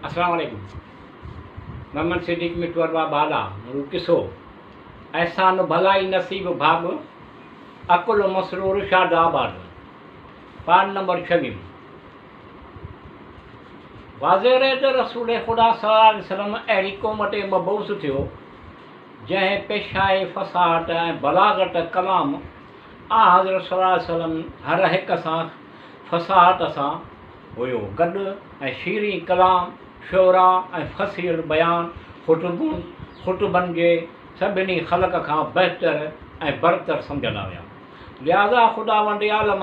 السلام عليڪم محمد صديق مٺو ارباب بالا مون قصو احسان ڀلائي نصيب ڀاڳ عقل مسرور شاد آباد پارٽ نمبر ڇويهون واضح رهي ته رسول خدا صلي الله عليه وسلم اهڙي قوم تي مبعوث ٿيو جنهن پيشائي فصاحت ۽ بلاغت ڪلام آنحضرت صلي الله عليه وسلم هر هڪ سان فصاحت سان هيو گڏ ۽ شيرين ڪلام، شعراء ۽ فصيح البيان خطبون خطبن جي سڀني خلق کان بهتر ۽ برتر سمجهندا هيا. لهٰذا خداوند عالم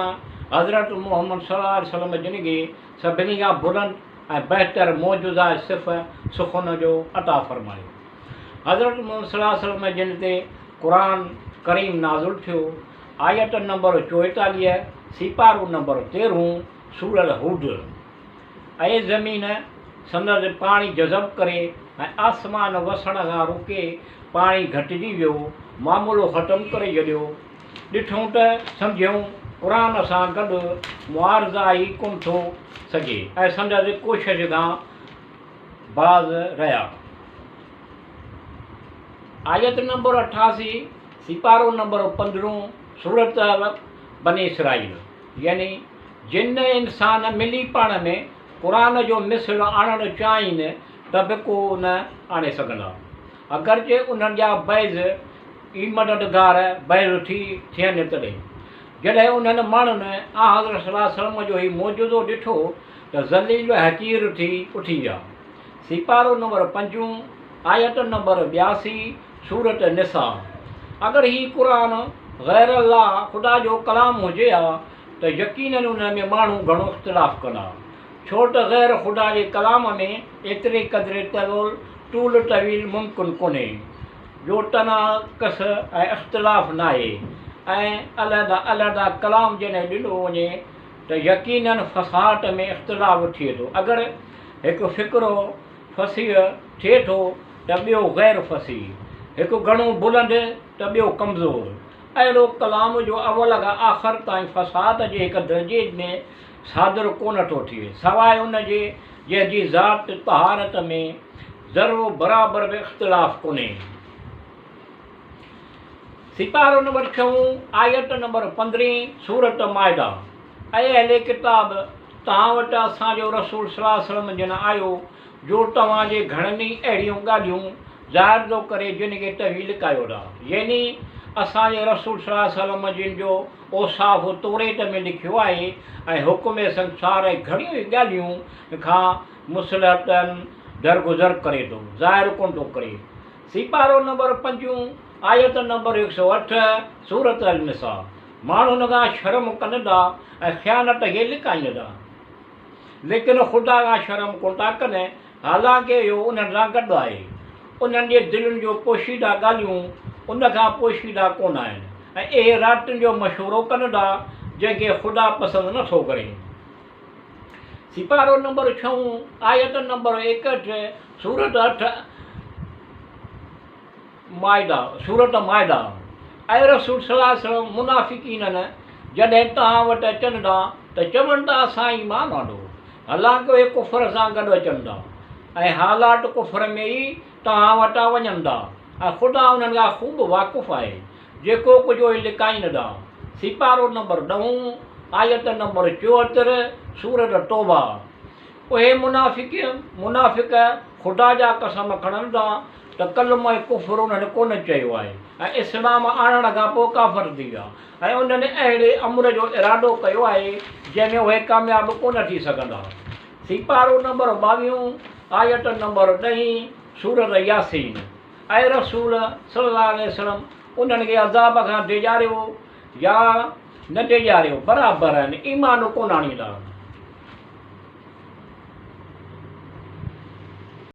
حضرت محمد صلي الله عليه وسلم جن کي سڀني کان بلند ۽ بهتر معجزه صفه سخن جو عطا فرمايو. حضرت محمد صلي الله عليه وسلم جن تي قرآن ڪريم نازل ٿيو. آيت نمبر 44، سيپارو نمبر تيرهون، سورة هود. اي زمين! سندس پاڻي جذب ڪري ۽ آسمان وسڻ کان روڪي پاڻي گهٽجي ويو، معاملو ختم ڪري ڇڏيو. ڏٺئون ته سمجهيئون قرآن سان گڏ معارضه ئي ڪونه ٿو سگهي ۽ سندس ڪوشش کان باز رهيا. آيت نمبر 88، سيپارو نمبر پندرهون، سورة بني اسرائيل، يعني جن ۽ انسان ملي پاڻ ۾ قرآن جو مثل آڻڻ چاهين ته به ڪو نه آڻي سگهندا، اگرچه انهن جا بعض ئي مددگار بعض ٿي ٿين تڏهن. جڏهن انهن ماڻهن آنحضرت صلي الله عليه وسلم جو هي معجزو ڏٺو ته ذليل ۽ حقير ٿي اٿي ويا. سيپارو نمبر پنجون، آيت نمبر 82، سورة نساء. اگر هي قرآن غير الله، خدا، جو ڪلام هجي ها ته يقيناً ان ۾ ماڻهو گهڻو اختلاف ڪن ها، ڇو ته غير خدا جي ڪلام ۾ ايتري قدر طول طويل ممڪن ڪونهي، جو تناقص ۽ اختلاف ناهي ۽ علحده علحده ڪلام جڏهن ڏنو وڃي ته يقيناً فصاحت ۾ اختلاف ٿئي ٿو، اگر هڪ فقرو فصيح ٿئي ٿو ته ٻيو غير فصيح، هڪ گهڻو بلند ته ٻيو ڪمزور. اهڙو ڪلام جو اول کان آخر تائين فصاحت جي هڪ درجي ۾ صادر ڪونه ٿو ٿئي، سواء ان جي جنهن جي ذات طهارت ۾ ذرو برابر به اختلاف ڪونهي. سيپارو نمبر ڇهون، آيت نمبر پندرهين، سورة مائده، اي اهل ڪتاب! توهان وٽ اسان جو رسول صلي الله عليه وسلم جن آيو، جو توهان جي گهڻن ئي اهڙيون ڳالهيون ظاهر ٿو ڪري جن کي توهين لڪايو ٿا. يعني اسان جي رسول صلي الله عليه وسلم جن جو اوصاف توريت ۾ لکيو آهي ۽ حڪم سنسار ۽ گهڻيون ئي ڳالهيون کان مصلحتاً درگذر ڪري ٿو، ظاهر ڪونه ٿو ڪري. سيپارو نمبر پنجون، آيت نمبر 108، سورة النساء، ماڻهن کان شرم ڪن ٿا ۽ خيانت کي لڪائين ٿا، ليڪن خدا کان شرم ڪونه ٿا ڪن، حالانڪه اهو انهن سان گڏ آهي. انهن جي دلين جون پوشيده ڳالهيون ان کان پوشيده ڪونه آهن ۽ اهي راتين جو مشورو ڪن ٿا، جنهن کي خدا پسند نه ٿو ڪري. سيپارو نمبر ڇهون، آيت نمبر 61، سورة اٺ مائده، سورة مائده، اي رسول صلي الله عليه وسلم منافقينن جڏهن توهان وٽ اچن ٿا ته چون ٿا اسان ايمان آندو، حالانڪه اهي ڪفر سان گڏ اچن ٿا ۽ حالات ڪفر ۾ ئي توهان وٽان وڃن ٿا ۽ خدا انهن کان خوب واقف آهي جيڪو ڪجهه اهي لڪائين ٿا. سيپارو نمبر ڏهون، آيت نمبر 74، سورة توبه، اهي منافق، منافق، خدا جا قسم کڻن ٿا ته ڪلمه ڪفر انهن ڪونه چيو آهي ۽ اسلام آڻڻ کان پوء ڪافر ٿي ويا ۽ انهن اهڙي امر جو ارادو ڪيو آهي جنهن ۾ اهي ڪامياب ڪونه ٿي سگهندا. سيپارو نمبر ٻاويهون، آيت نمبر ڏهين، سورة ياسين، اي رسول، صلي الله عليه وسلم، انهن کي عذاب کان ڊيڄاريو يا نه ڊيڄاريو برابر آهن، ايمان ڪونه آڻيندا.